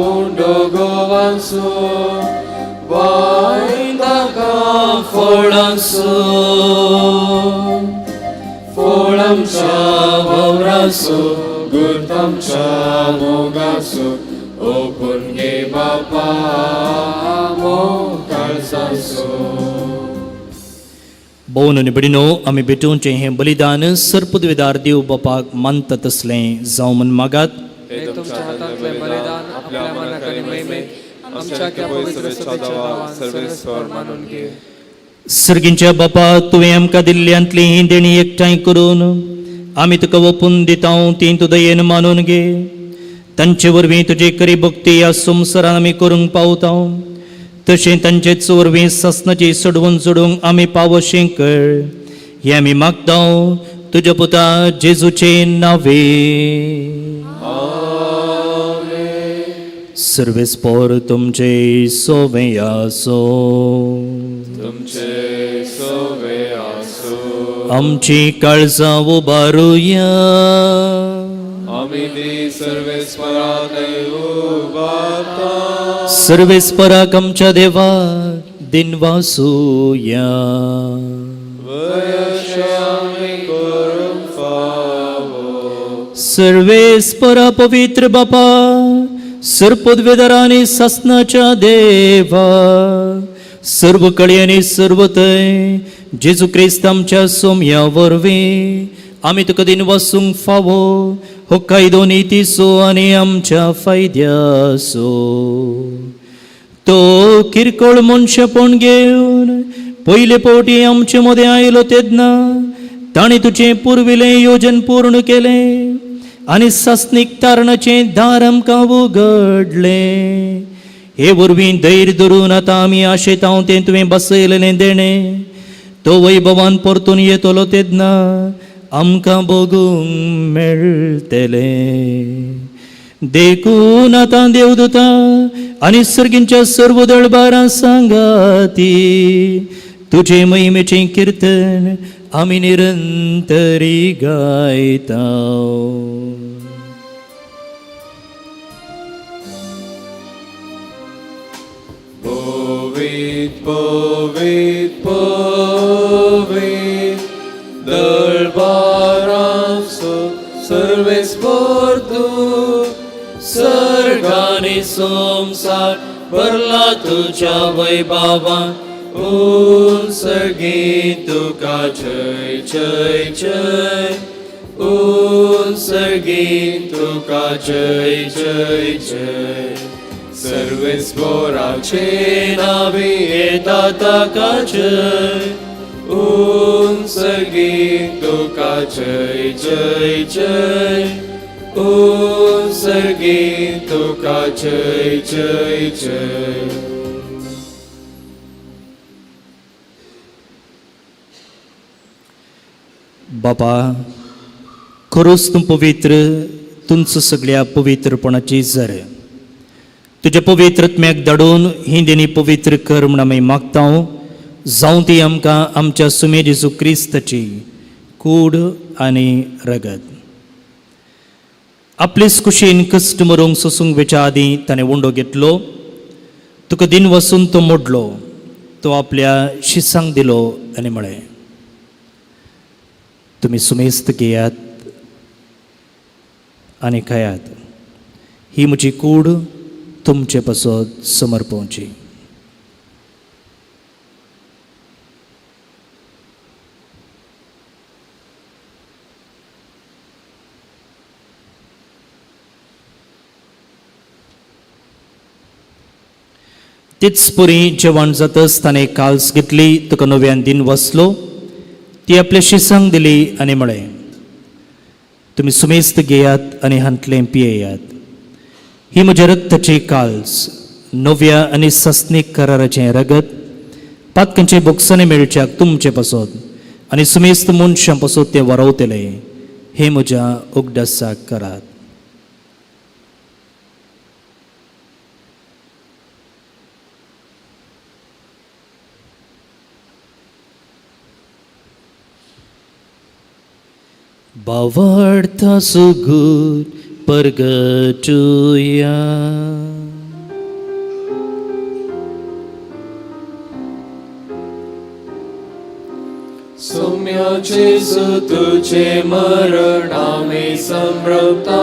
उंडो गोवांचो वायन ताका फळांचो फळांच्या वावराचो गुरतांच्या मोगाचो ओपून घे बापा मोग काळजाचो. भोवन आनी भयणीनो, आमी भेटोवचें हें बलिदान सर्पदवेदार देव बापाक मानता तसलें जावं म्हूण मागात. हे तुमच्या हातांतलें बलिदान आपल्या मनाक आनी महिमेक आमच्या त्या पवित्र सभेच्या नांवान सर्वेस्पर मानून घे. सर्गींच्या बापा, तुवें आमकां दिल्ल्यांतली ही देणी एकठांय करून आमी तुका ओपून दिता ती तूं दयेन मानून घे. तांचे वरवीं तुजी खरी भक्ती ह्या संवसारान आमी करूंक पावता, तशें तांचेच वरवीं सासणाची सोडवून जोडूंक आमी पावोशें कर, हें आमी मागता तुज्या पुता जेजूचे नावे. सर्वेस्पर तुमचे सोवे आसो. तुमचे सोवे आसो. आमची काळजां उबारुया. आमी ती सर्वेस्परा उबारता. सर्वेस्पराक आमच्या देवा दिनवासुया. वयशामी करूंक फावो. सर्वेस्परा पवित्र बापा, सर्पद्वेदरा आनी सासनाच्या देवा, सर्व कळे आनी सर्वतय जेजू क्रिस्त आमच्या सोम्या वरवीं आमी तुका दिनवासूंक फावो हो कायदो नितीचो आनी आमच्या फायद्याचो. तो किरकोळ मनशेपण घेवन पयले फावटी आमचे मदें आयलो तेन्ना ताणें तुजें पुर्विलें योजन पूर्ण केलें आनी सासणीक तारणाचें दार आमकां उगडलें. हे वरवीं धैर्य धरून आतां आमी आशेतां तें तुवें बसयलेलें देणें तो वैभवान परतून येतलो तेन्ना आमकां भोगूंक मेळटलें. देखून आतां देवदूता आनी सर्गींच्या सर्व दळबारां सांगाती तुजे महिमेचें किर्तन आमी निरंतरी गायता. पवित पवित पवित दळबारांचो सर्वेस्पर तूं सर्ग आनी संवसार भरला तुज्या वैभवान. उत्सर्गी तुका जय जय जय उत्सर्गी तुका जय जय जय. सर्वेस्पराचे नावे येता ताका जय उत्सर्गी तुका जय जय जय उत्सर्गी तुका जय जय जय. बाबा, खरोच तूं पवित्र, तुमचो सगळ्या पवित्रपणाची जर तुज्या पवित्र आत्म्याक धाडून ही देणी पवित्र कर म्हूण आमी मागता. जावं ती आमकां आमच्या सुमे जेजू क्रिस्ताची कूड आनी रगत. आपलेच कुशीन कश्ट मरूंक सोसूंक वेच्या आदीं ताणें उंडो घेतलो, तुका दिन वसून तो मोडलो, तो आपल्या शिसांक दिलो आनी म्हळें, तुमी सुमेस्त घेयात आनी खायात, ही म्हजी कूड तुमचे पासत समर्पोवची. तीच पुरी जेवण जातच ताणें काल्स घेतली, तुका नव्यान दिन वसलो, ती आपल्या शिसांक दिली आनी म्हळें, तुमी सुमेस्त घेयात आनी हांतलें पियेयात. ही म्हज्या रक्ताची काल्स, नव्या आनी सस्नीक कराराचें रगत, पातकांचे बोगसाने मेळच्याक तुमचे पासत आनी सुमेस्त मनशां पासत तें वरवतलें. हें म्हज्या उगडासाक करात. बावडता सुगूर परगटुया. सौम्या जेजू तुझे मरण आमी समृता,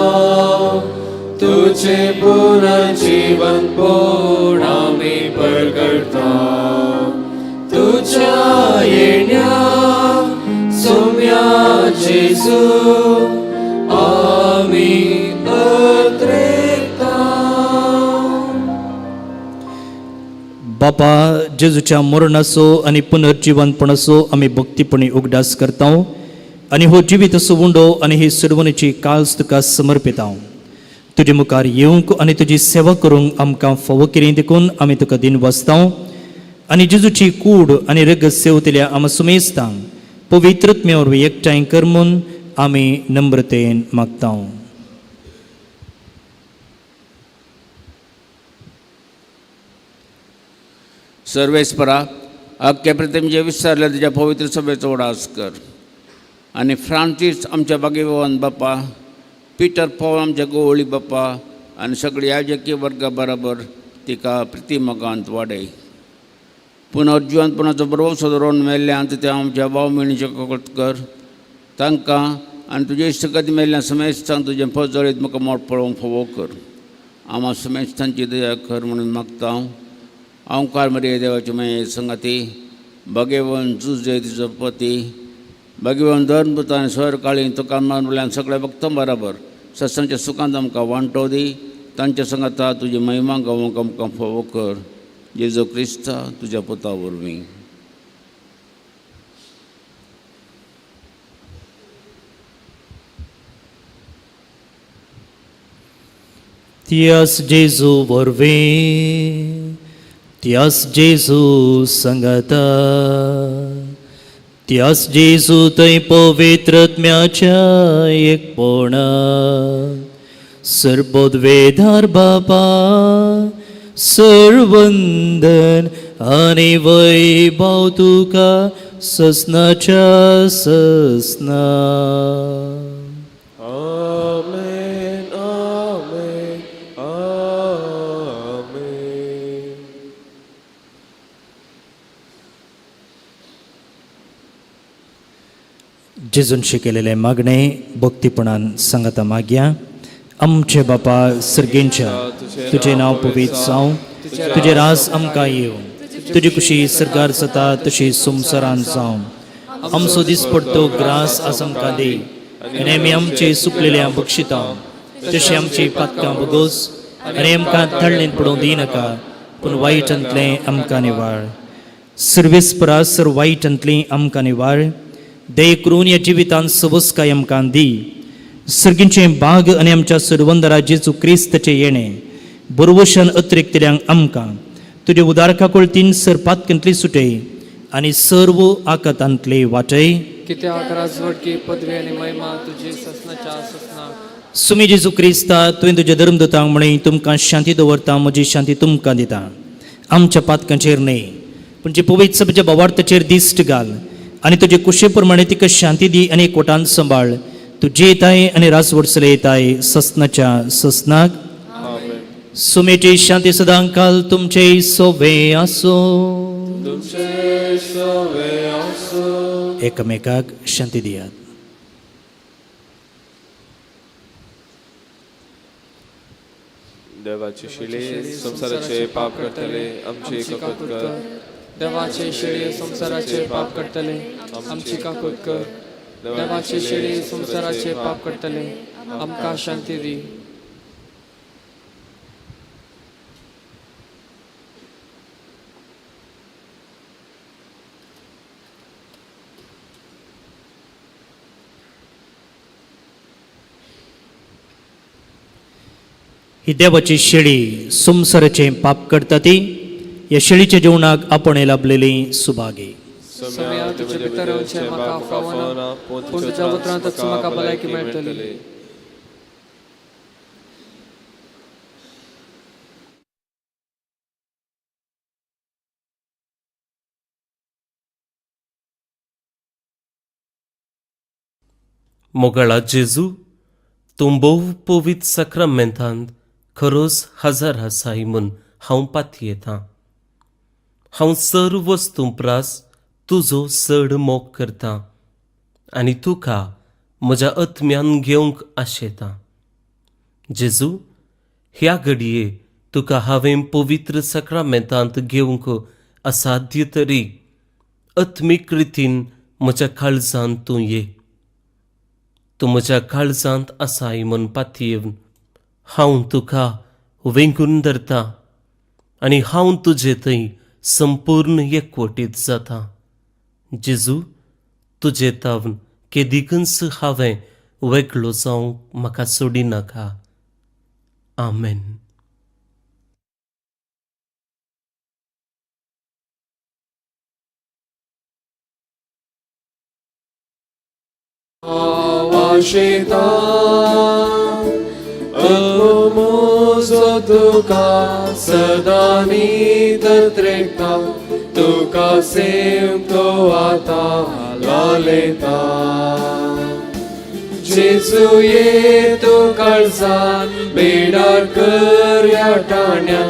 तुझे पुनर्जीवन पूर्ण आमी परगटता. तुझ्या येण्या सौम्या जेजू आमी अत्रेता. बापा, जेजूच्या मरणाचो आनी पुनर्जिवनपणाचो आमी भक्तीपणी उगडास करता आनी हो जिवीत असो उंडो आनी ही सुरवणीची काल्स तुका समर्पिता. तुजे मुखार येवंक आनी तुजी सेवा करूंक आमकां फावो केली देखून आमी तुका दिन वाचता आनी जेजूची कूड आनी रगत सेवतल्या आमा सुमेस्तांक पवित्रत्मे वरवीं एकठांय कर म्हूण आमी नम्रतेन मागता. सर्वेस्परा, अख्ख्या प्रतिमचे विसरले तुज्या पवित्र सभेचो उडास कर आनी फ्रांसीस आमच्या बागेवन बाप्पा, पिटर पॉल आमच्या गोवळी बाप्पा आनी सगळी याजकी वर्गा बराबर तिका प्रिती मोगांत वाडय. पुनर्जिवनपणाचो बरोबर दवरून मेल्ल्यान त्या आमच्या भाव भयणीचे कळत कर तांकां आनी तुजे इश्टगती मेल्ल्या समेस्तांक तुजें पजळीत म्हाका मोट पळोवंक फावो कर. आमा समेस्तांची दया कर म्हणून मागता हांव. ओंकार मरिये देवाची माये संगाती, भगेवन जुजे तिचो पती, भगेवन धर्मपुत आनी स्वर काळी तुका मान सगळ्या भक्तां बराबर सत्संगच्या सुखांत आमकां वांटो दी. तांच्या संगाता तुजी महिमा गावंक आमकां फावो कर. जेजू क्रिस्ता तुज्या पुता वरवीं. त्यास जेजू वरवीं, त्यास जेजू संगता, त्यास जेजू थंय पवित्रत्म्याच्या एकपणा सर्वोद्वेधार बापा सर्वंदन आनी वैभव तुका ससनाच्या ससना. आमेन, आमेन, आमेन. जेजून शिकयलेलें मागणें भक्तीपणान सांगाता मागया. आमचे बापा सर्गेंच्या, तुजें नांव पवित्र जावं, तुजें राज आमकां येवं, तुजी कुशी सरकार जाता तशी संवसारान जावं. आमचो दिसपडतो ग्रास आज आमकां दी आनी आमी आमचे सुकलेल्या बक्षिता तशी आमची पातकां बगोस आनी आमकां तळणेंत पडोवंक दिनाका, पूण वायटांतलें आमकां निवाळ. सर्वेस्परा सर वायटांतली आमकां निवाळ. दया करून ह्या जिवितांत सवसकाय आमकां दी. सर्गींचें बाग आनी आमच्या सरवंदरा जेजू क्रिस्ताचें येणें बरवशान अतिरिक्तल्यांक आमकां तुजे उदारका कोळतीन सर पातकांतली सुटय आनी सर्व आकातांतले वाटय. कित्याक राजवटकी पदवी आनी महिमा तुजी ससनाच्या ससनाक. सुमी जेजू क्रिस्ता, तुवें तुज्या धर्मदूतांक म्हळें, तुमकां शांती दवरता, म्हजी शांती तुमकां दिता. आमच्या पातकांचेर न्हय पूण जे पवित्र सभेच्या भावार्थाचेर दिश्ट घाल आनी तुजे कुशे प्रमाणे तिका शांती दी आनी एकवटान सांबाळ. तूं जेताय आनी राजवडसले येताय ससनाच्या ससनाक. सुमेची शांती सदांकाल तुमचे सोवे आसूं. तुमचे सवे आसूं. एकामेकाक शांती दियात. देवाचे शिले संवसाराचे पाप करतले आमची काकूत कर. देवाचे शेळये संवसाराचे पाप करतले आमची काकूत कर. देवाचे शेळये संवसाराचे पाप करतले आमकां शांती दी. ही देवाची शेळी संवसाराचें पाप करता ती ह्या शेळीच्या जेवणाक आपण लाभलेली सुभागी. सोम्या तुजे भितर येवचें म्हाका फावना, पूण तुज्या उतरांतच म्हाका भलायकी मेळटली. मोगाळा जेजू, तूं भोव पवित्र साक्रामेंतांत खरोच हजर आसाय म्हूण हांव पातयेतां. हांव सर्व वस्तूं प्रास तुजो चड मोग करतां आनी तुका म्हज्या आत्म्यान घेवंक आशेतां. जेजू, ह्या घडये तुका हांवें पवित्र साक्रामेंतांत घेवंक असाध्य तरी आत्मीक रितीन म्हज्या काळजांत तूं ये. तूं म्हज्या काळजांत आसाय म्हूण पातयेवन हांव तुका वेंगून धरतां आनी हांव तुजे थंय संपूर्ण एकवटीत जाता. जेजू, तुजे तावन केदिकूच हांवें वेगळो जावंक म्हाका सोडिनाका. आमेन. आशेता आत्मो म्हजो तुका सदां न्हीद त्रेकता, तुका सेम तो आतां लालयता. जेजू ये तूं काळजान बेडार कर ह्या ठाण्या,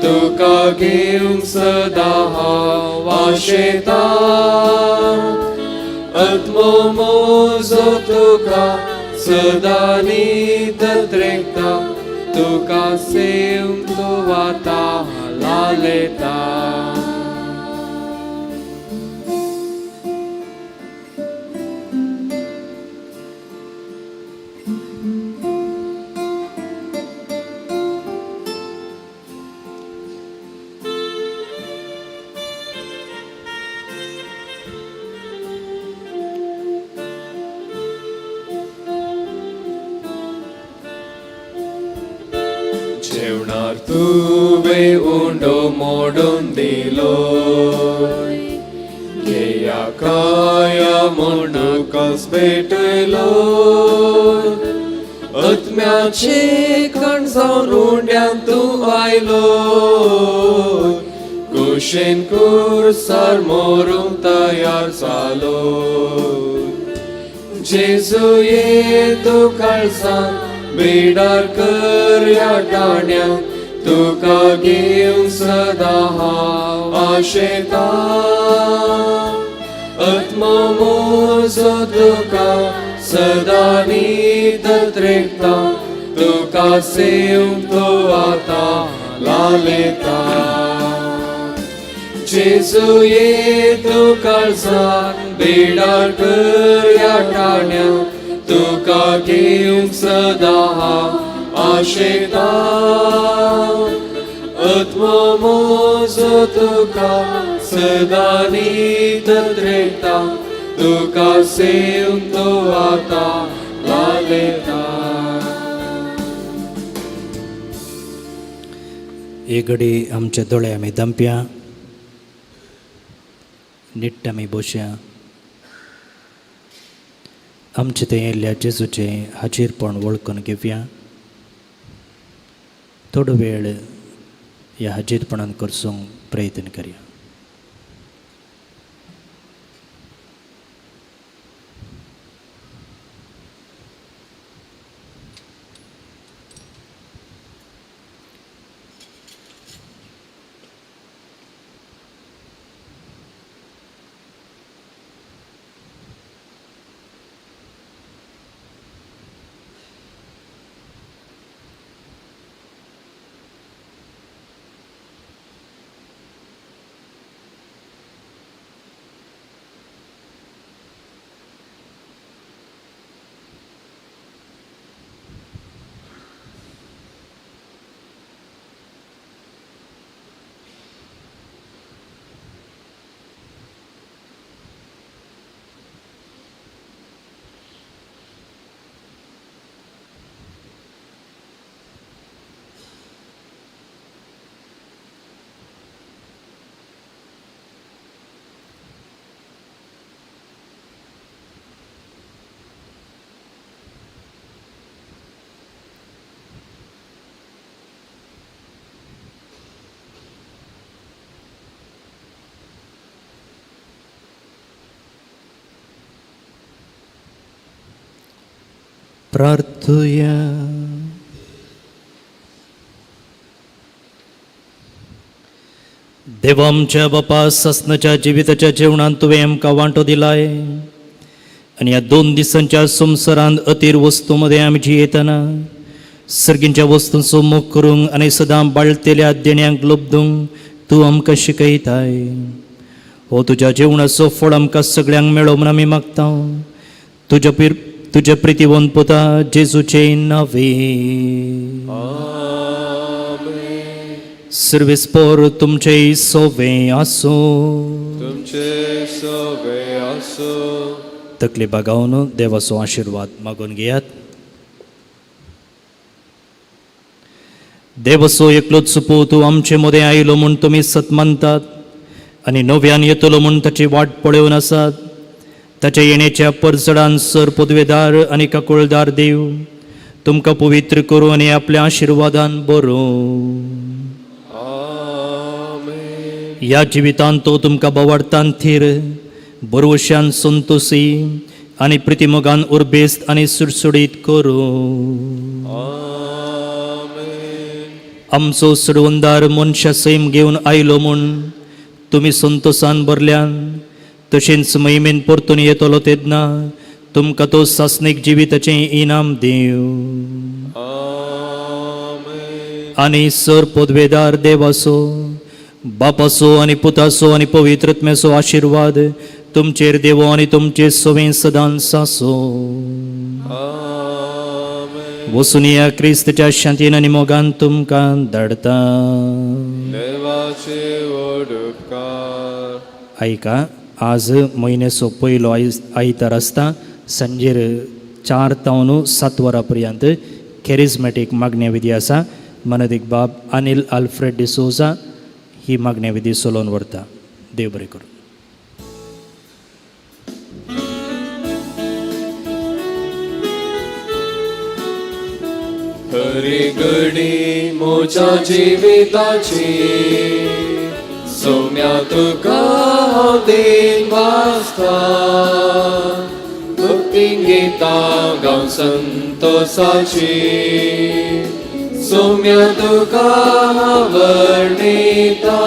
तुका घेवंक सदां हांव आशेता. आत्मो म्हजो तुका सदां न्हीद त्रेकता, तुका सेवंक तो आतां लालयता. जेवणार तुवें उंडो मोडून दिलो, घेया काया म्हूण तुकाच भेटयलो. आत्म्याचे कण जावन उंड्यान तूं आयलो, कुशेन कुर्सार मोरूंक तयार जालो. जेजू ये तूं काळजान बेडार कर ह्या ठाण्या, तुका घेवंक सदां हांव आशेता. आत्मो म्हजो तुका सदां न्हीद त्रेकता, तुका सेवंक तो आतां लालयता. जेजू ये तूं काळजान बेडार कर ह्या ठाण्या, तुका घेवंक सदां हांव आशेता. आत्मो म्हजो तुका सदां न्हीद त्रेकता, तुका सेवंक तो आतां लालयता. एक घडी आमचे दोळे आमी दमप्या, निट्ट आमी बसया. आमचे थंय येयल्ल्या जेजूचें हाजीरपण वळखून घेवया. थोडो वेळ ह्या हाजीरपणान करसूंक प्रयत्न करया. प्रार्थुया. देवा आमच्या बापा, ससनाच्या जिविताच्या जेवणांत तुवें आमकां वांटो दिलाय आनी ह्या 2 दिसांच्या संवसारांत अतीर वस्तू मदें आमी जियेतना सर्गींच्या वस्तूंचो मोग करूंक आनी सदां बाळतेल्या देण्यांक लोबदूंक तूं आमकां शिकयताय. हो तुज्या जेवणाचो फळ आमकां सगळ्यांक मेळो म्हूण आमी मागता तुज्या प्रितीवंत पुता जेजूचे नांवे. सर्वेस्पोर तुमचे सोवे आसूं. तुमचे सोवे आसूं. तकली बागावन देवाचो आशिर्वाद मागून घेयात. देवाचो एकलोच पूत तूं आमचे मदें आयलो म्हूण तुमी सत मानतात आनी नव्यान येतलो म्हूण ताची वाट पळोवन आसात. ताच्या येण्याच्या परजडान सर पदवेदार आनी काकुळदार देव तुमकां पवित्र करूं आनी आपल्या आशिर्वादान बरोवं. ह्या जिवितांत तो तुमकां बोवाळतान थीर बरवशान संतोशी आनी प्रितिमोगान उर्बेस्त आनी सुडसुडीत करूं. आमचो सडवंदार मनशा सैम घेवन आयलो म्हूण तुमी संतोसान भरल्यान तशेंच महिमेन परतून येतलो तेन्ना तुमकां तो सासणीक जिविताचें इनाम दिवं. आनी सर पदवेदार देवाचो बापाचो आनी पुताचो आनी पवित्रत्म्याचो आशिर्वाद तुमचेर देवो आनी तुमचे सवें सदांच सासो. वसुनिया क्रिस्तच्या शांतीन आनी मोगान तुमकां धाडता. देवाचे व्हड उपकार. आयका, आज म्हयन्याचो पयलो आयतार आसता. सांजेर 4 तावन 7 वरां पर्यंत कॅरिजमॅटीक मागण्या विधी आसा. मनदीक बाब अनिल आल्फ्रेड डिसोजा ही मागण्या विधी चलोवन व्हरता. देव बरें करूं. हरी घडी म्हज्या जिविताची सोम्या तुका हांव देन वाचता. भक्ती गितां गावन संतोसाची सोम्या तुका हांव वर्णिता.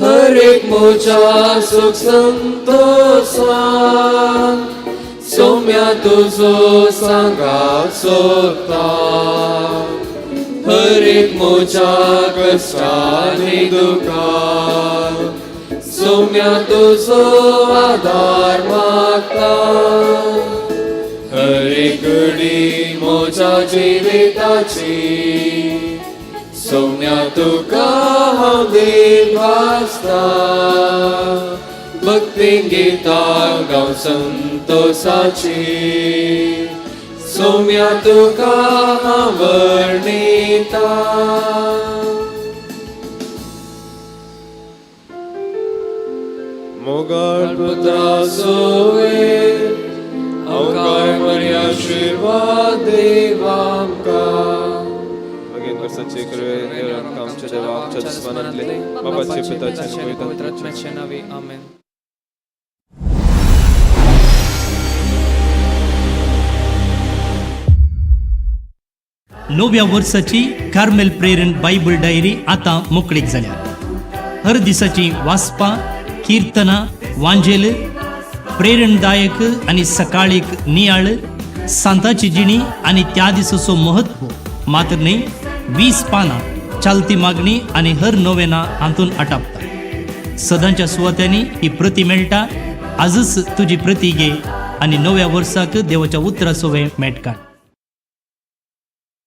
हर एक म्हज्या सुख संतोसान सोम्या तुजो सांगात सोदता. हर एक म्हज्या कश्टांनी दुखान सोम्या तुजो आदार मागता. हर एक घडी म्हज्या जिविताची सोम्या तुका हांव देन वाचता. भक्ती गितां गावन संतोसाची सोम्या तुका हांव वर्णिता. मोगाळ पुत्रा सोवे आमकां मरी आशिर्वाद देवा आमकां. मागीर वर्साचे कृपे आमकां आमच्या देवा आमच्या दुस्मानांतले बाबाचे पिताचे आनी पवित्र आत्म्याचे नांवे आमेन. नव्या वर्साची कार्मेल प्रेरण बायबल डायरी आतां मोकळीक जाल्या. हर दिसाची वाचपां, किर्तनां, वांजेल, प्रेरणदायक आनी सकाळीक नियाळ, सांताची जिणी आनी त्या दिसाचो महत्व मात्र न्हय 20 पानां चालती मागणी आनी हर नोवेना हातून आटापता. सदांच्या सुवात्यांनी ही प्रती मेळटा. आजच तुजी प्रती घे आनी नव्या वर्साक देवाच्या उतराचो मेट काड.